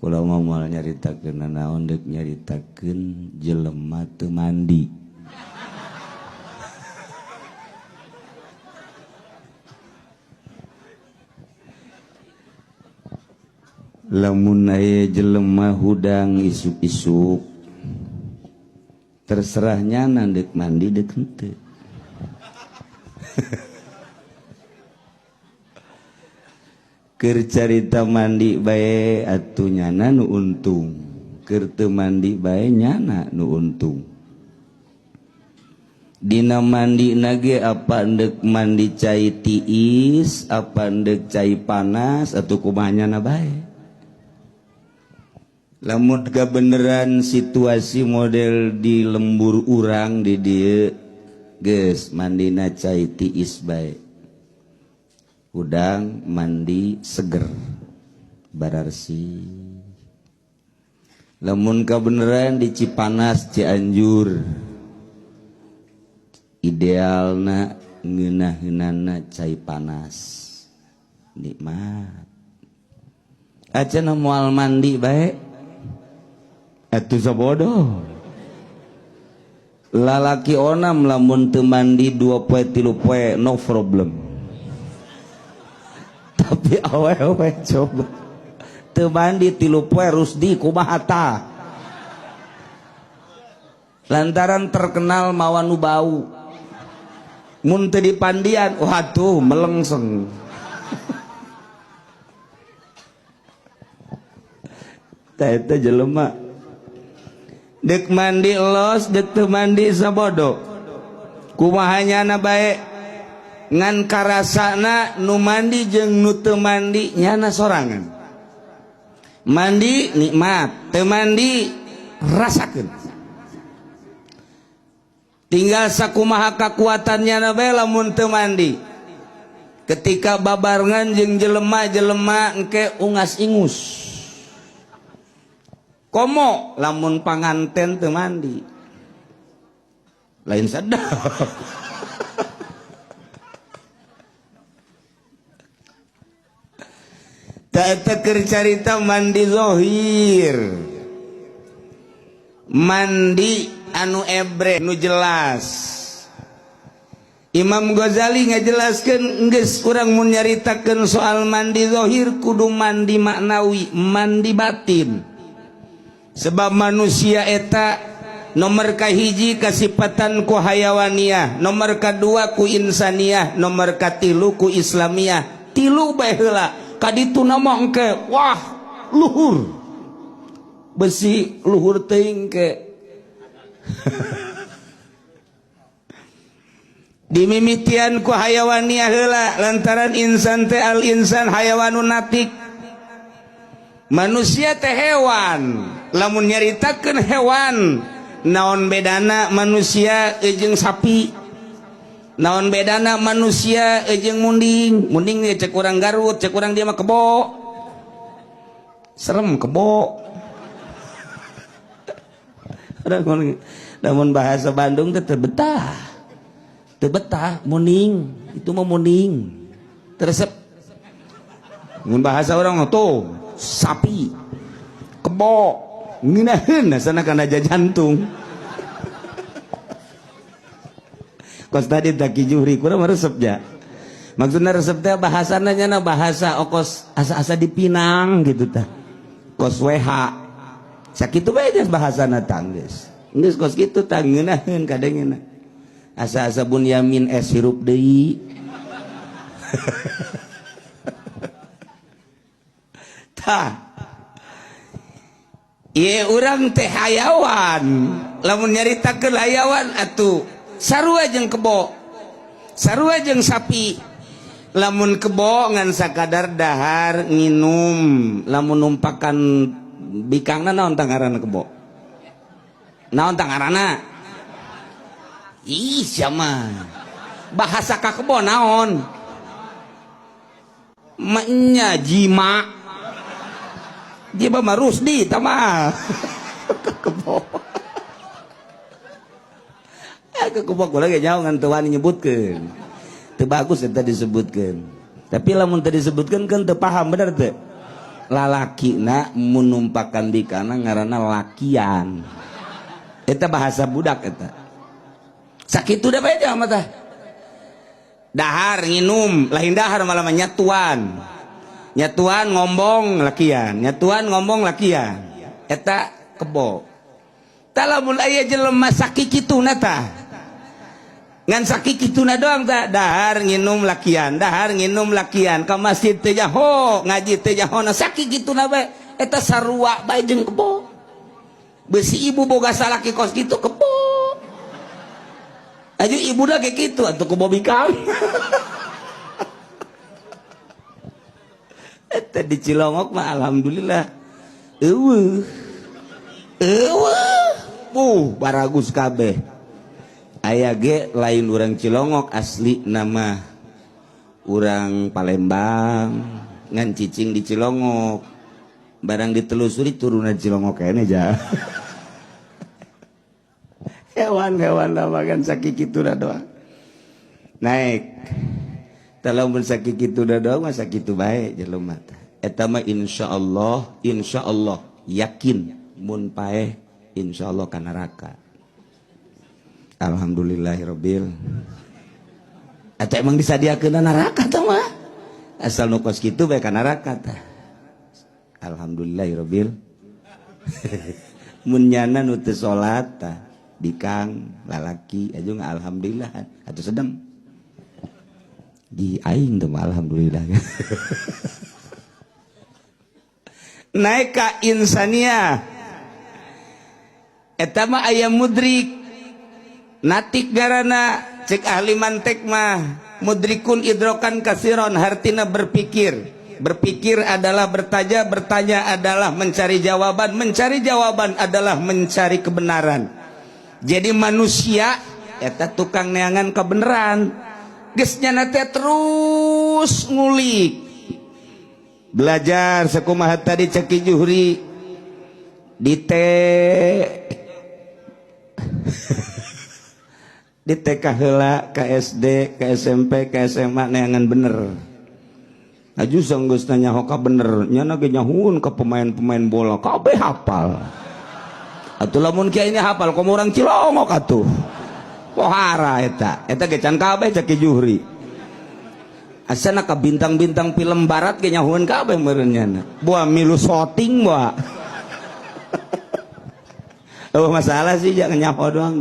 Kula mah moal nyaritakeun nanaon, deuk nyaritakeun jelema teu mandi. Lamun aya jelema hudang isuk-isuk, terserahnya deuk mandi deuk henteu. Keur carita mandi bae atuh nyana nu untung, keur teu mandi bae nyana nu untung. Dina mandi nage apa endek mandi cai tiis, apa endek cai panas atau kumaha nyana bae. Lamun beneran situasi model di lembur urang di dieu geus mandina cai tiis bae. Udang mandi seger bararsi. Lamun kabeneran di Cipanas Cianjur idealna ngeunah-eunana cai panas nikmat. Acan moal mandi bae atuh sabodoh. Lalaki onam lamun teu mandi 2 poe 3 poe no problem. Tapi awewe coba teu mandi 3 poe Rusdi kumaha tah. Lantaran terkenal mawa nu bau. Mun teu dipandian waduh melengseng. Tah eta jelema deuk mandi los deuk teu mandi sabodo. Kumaha nyana bae ngan karasana nu mandi jeung nu teu mandi nyana sorangan. Mandi nikmat, teu mandi rasakeun. Tinggal sakumaha kakuatan nyana bae lamun teu mandi. Ketika babarengan jeung jelema-jelema engke ungas-ingus. Komo lamun panganten teu mandi. Lain sedap. Keur carita mandi zohir, mandi anu ebre nu jelas. Imam Ghazali ngajelaskeun geus urang mun nyaritakeun soal mandi zohir kudu mandi maknawi, mandi batin. Sebab manusia eta nomor kahiji kasipatan ku hayawaniyah, nomor kadua ku insaniyah, nomor katilu ku islamiyah. Tilu bae heula. Kaditu nama engke wah luhur besi luhur teuing ke. Dimimitian ku hayawaniyah heula lantaran insan teh al insan hayawanun natik. Manusia teh hewan. Lamun nyaritakeun hewan naon bedana manusia jeung sapi? Naon bedana manusia jeung munding? Munding ge cek urang Garut, cek urang dia mah kebo. Serem kebo. Lamun bahasa Bandung teh teu betah. Teu betah munding, itu mah munding. Teresep. Mun bahasa urang mah tuh sapi. Kebo. Ngeunaheun asana kana jantung. Kos tadi taki juhri kurang resep ja. Maksudna resep teh bahasana nyana bahasa okos asa-asa di Pinang gitu tah. Kos WH. Sakitu bae geus bahasana tanggeus. Geus kos kitu tah ngeunaheun kadengena. Asa-asa Bunyamin es hirup deui. Tah. Ieu urang teh hayawan. Lamun nyaritakeun hayawan atuh sarua jeung kebo, sarua jeung sapi. Lamun kebo ngan sakadar dahar nginum, lamun numpakan bikangna naon tah ngaranna kebo? Naon tah ngaranna? Ih sia mah. Bahasa ka kebo naon? Nya jima. Jima mah Rusdi tah mah. Kebo. Kebo kula ge nyaho ngan teu wani nyebutkeun. Teu bagus eta disebutkeun. Tapi lamun teu disebutkeun kan teu paham bener teu? Lalakina mun numpakan bikangna ngaranna lakian. Eta bahasa budak eta. Sakitu da bae mah tah. Dahar nginum, lain dahar malah nyatuan. Nyatuan ngombong lakian, nyatuan ngombong lakian. Eta kebo. Tah lamun aya jelema sakikituna tah. Ngan sakikituna doang tah, dahar nginum lakian, dahar nginum lakian, ka masjid teh nyaho, ngaji teh nyaho, nah sakikituna bae eta sarua bae jeung kebo. Besi ibu boga salaki kos kitu kebo. Aju ibu dah kayak gitu atuh kebo bikang. Eta di Cilongok mah alhamdulillah. Eueuh. Eueuh. Baragus kabeh. Aya ge lain urang Cilongok asli nama urang Palembang ngan cicing di Cilongok. Barang ditelusuri turunan Cilongok kene ja. Hewan-hewan makan sakikituna doang. Naik. Lamun sakikituna doang mah sakitu bae jelema teh. Eta mah insyaallah yakin mun paeh insyaallah ka neraka. Alhamdulillahirabbil. Eta emang disadiakeun neraka tah mah. Asal nu kos kitu bae ka neraka tah. Alhamdulillahirabbil. Mun nyana nu teu salat tah bikang lalaki aja nggak alhamdulillah atau sedang di aing tuh alhamdulillah. Naik ka insania eta mah aya mudrik natik garana cek ahli mantek mah mudrikun idrokan kasiron hartina berpikir. Berpikir adalah bertanya, bertanya adalah mencari jawaban, mencari jawaban adalah mencari kebenaran. Jadi manusia eta tukang neangan kebenaran. Geus nyana teh terus ngulik. Belajar sakumaha tadi cek Ki Juhri di T di TK heula, ka SD, ka SMP, ka SMA neangan bener. Aju sanggeus nanya hoka bener, nyana ge nyahuun ka pemain-pemain bola, kabeh hafal. Atuh lamun kiai ini hafal komo urang Cilongok atuh. Pohara eta, eta ge can kabeh cek Ki Juhri. Asana ka bintang-bintang film barat ge nyahueun kabeh meureun nyana. Buah milu shooting buah. Oh masalah sih jangan nyaho doang.